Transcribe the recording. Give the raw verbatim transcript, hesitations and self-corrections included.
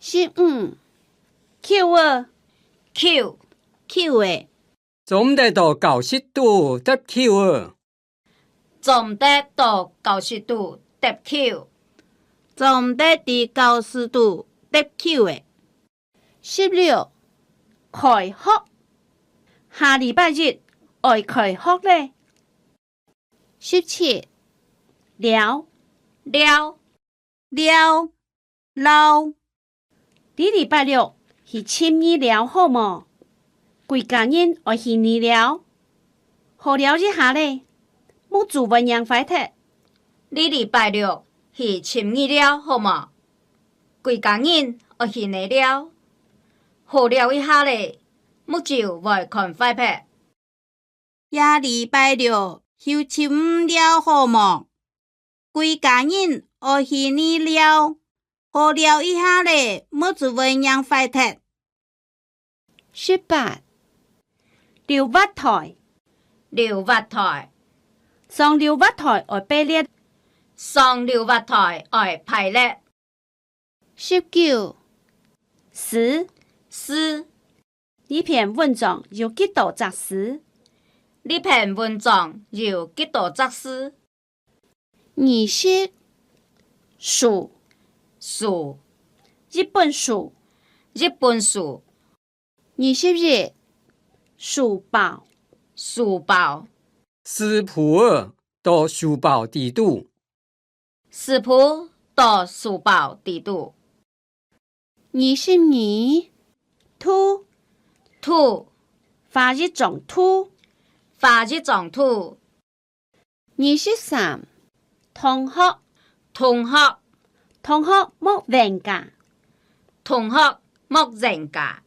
十五，球仔，球，球仔。做毋得到教室肚擲球仔。做毋得到教室肚擲球。做毋得佇教室肚擲球仔。十六，開學。下禮拜一愛開學咧。十七，尞，尞，尞，尞。這禮拜六去尋你尞好無？歸家人愛去你尞。好尞一下咧，目珠會䀴壞忒。這禮拜六去尋你尞好無？歸家人愛去你尞。好尞一下咧，目珠會看壞忒。 這禮拜六去尋你尞好無？歸家人愛去你尞，好尞一下咧，目珠會䀴壞忒。十八，溜滑梯，溜滑梯，上溜滑梯愛排列，上溜滑梯愛排列。 十九，字，字，這篇文章有幾多隻字？這篇文章有幾多隻字？二十，書，書，一本書，一本書。 二十一，書包，書包，書簿仔到書包底肚，書簿到書包底肚。二十二，圖，圖，畫一張圖，畫一張圖。 二十三，同學，同學，同學莫冤家，同學莫冤家。